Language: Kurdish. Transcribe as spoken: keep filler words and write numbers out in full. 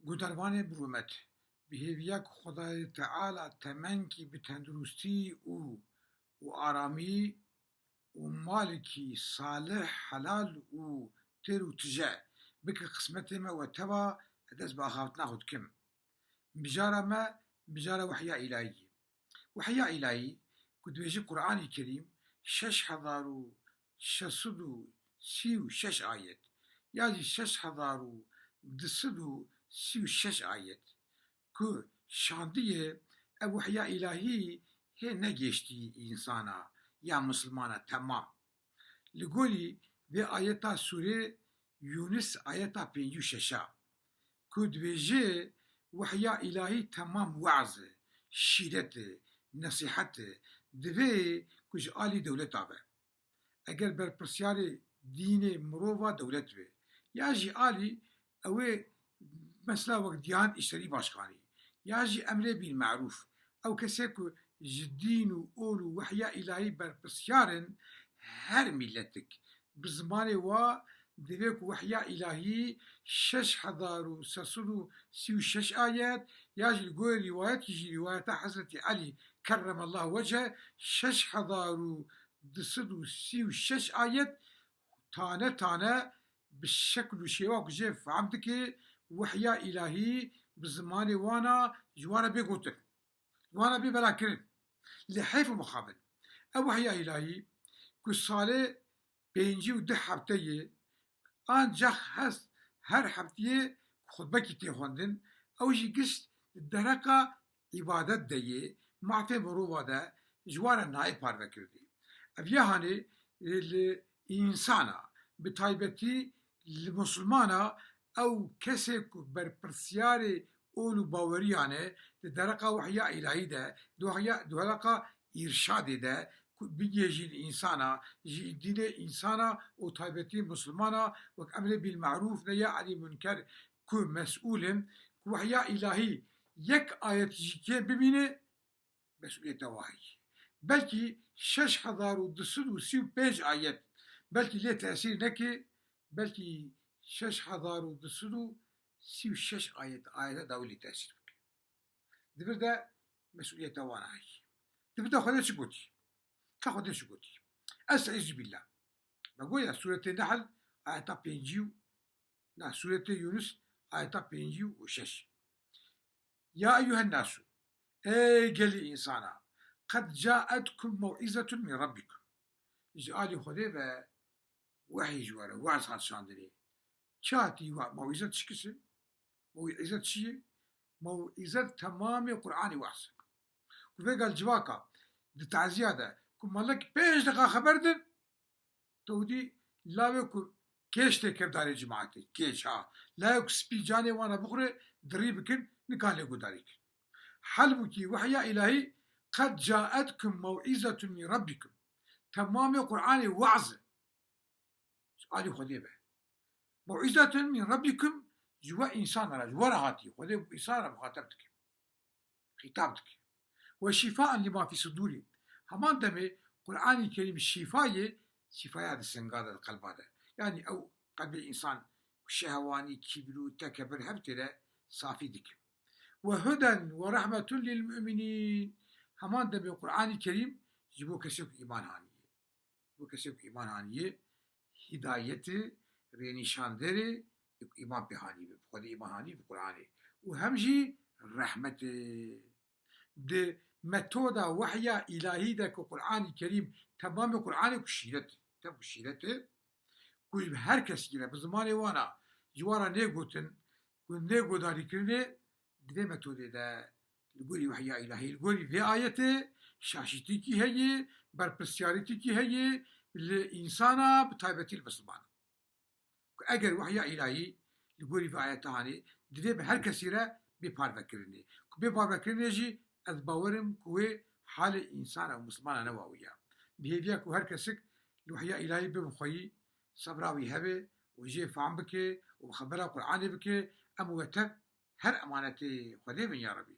Guhdarvanê bi rûmet, bi hêviya ku Xwedayê Teala temenkî bi tendurustî û, û aramî û malekî salih, helal û têr û tije bike qismetê me we teva, ez dest bi axaftina xwe dikim. Mijara me, mijara wehya îlahî ye. Wehya îlahî ku dibêje Qur'anê Kerîm şeş hezar û şeş sed û sî û şeş ayet, ya jî şeş hezar û du sed û sî û şeş ayet ku şandiye, ev wehya îlahî hê negêştî însana ya misilmana temam. Li gorî vê ayeta sûrê Yûnis ayeta pêncî û şeş a ku dibêje, wehya îlahî temam weaz e, şîret e, nesîhet e, divê ku ji alî dewleta be. Eger berpirsyarê dînê mirova dewlet be, ya jî alî ew ê mesela wek Diyanet Îşlerî Başkanî, ya jî emrê bil merûf, ew kesê ku ji dîn û ol û wehya îlahî berpirsyar in, her mîletik bi zimanê wa divê ku wehya îlahî şeş hezar û sê sed û sî û şeş ayet, ya jî li gorî rîwayetî jî rîwayeta Hezretî Elî kerremallahu wecheh şeş hezar û du sed û sî û şeş ayet tane tane bi şekl û şêwa ku jê fehm dike, wehya îlahî bi zimanê wana ji wan re bê gotin, ji wan re bê belakirin. Lê heyf û mixabin. Ev wehya îlahî ku salê pêncî û du hefte ye, ancax hes her hefteyê xutbekî tê xwendin, ew jî gişt di dereqa îbadet de ye, mafê mirova de ji wan re nayê parvekirinê. Ev ya hanê, e, li însana, bi taybetî li misilmana, ew kesê ku berpirsyarê ol û baweriyan e, di dereqa wehya îlahî de, di wehya, di dereqa îrşadê de, ku bigihêjin însana, ji dînê însana û taybetî misilmana, wek emrê bil merûf nehy anî munker, ku mesûl in, ku wehya îlahî yek ayet jî kêm bibîne, mesûliyeta wa heye. Belkî şeş hezar û du sed û sî û pênc ayet belkî lê tesîr neke, belkî şeş hezar û du sed û sî û şeş ayet, ayeta dawî lê tesîr bike. Di vir de mesûliyeta wan heye. Di vir de Xwedê çi gotî? Ka Xwedê çi gotî? Estaizu billah. Me goya Sûretê Nehl ayeta pêncî û, na, Sûretê Yûnis ayeta pêncî û şeş. Ya eyyuhen nasu, ey gelî însana, qed caetkum mew'izetun min rabbikum. Ji alî Xwedê ve wehî ji we re, we'z hat şandinê. Çi hatî we, mew'îzet çi kisin? Mew'îzet çi ye? Mew'îzet temamê Qur'anê we'z e. Ku vê gel civaka di taziya de ku melek pênc deqa xeber din, te wî dî lawê ku kêş tê kir darê cemaetê, kêş ha. Lawê ku spî canê wan re bixure, dirî bikin, nika lê gudarî kin. Halbûkî wehya îlahî, qed caetkum mew'izetun min rabbikum. Temamê Qur'anê we'z e. Ji alî Xwedê be. Mew'izetun min rabbikum, ji we însan re, ji we re hatî. Xwedê bi însan re muxateb dike. Xîtab dike. Ve şîfaen lima fî sudûrî. Heman demê Qur'anî Kerîm şîfa ye, şîfaya di singa de, di qelba de. Yanî ew qelbê însan şehewanî, kîbir û tekebir hev tê de safî dike. Ve huden ve rehmetun lil mu'minîn. Heman demê Qur'anî Kerîm ji bo kesê ku îman haniye. Bo kesê ku îman haniye, hîdayetê, rênîşanderê, îman pê hanî be, bi Xwedê îman hanî, bi Qur'anê. Û hem jî rehmetê. Di metoda wehya îlahî de ku Qur'anî Kerîm, temamê Qur'anê ku şîret e, tev ku şîret e, ku her kesî re bi zimanê wana ji wan re nê gotin, ku nê gudarîkirinê, di vê metodê de li gorî wehya îlahî, li gorî vê ayetê şaşîtîkî heye, berpirsyarîtîkî heye li însana, bi taybetî li misilmana. Ku eger wehya îlahî li gorî vê ayeta hanê, divê bi her kesî re bê parvekirinê. Ku bê parvekirinê jî ez bawer im ku wê halê însana û misilmana ne wa wî ya. Bi hêviya ku her kesik li wehya îlahî bibe xweyî, sebra wî hebe û jê fehm bike û bi xebera Qur'anê bike, em û we tev her emanetê Xwedê bin ya Rebî.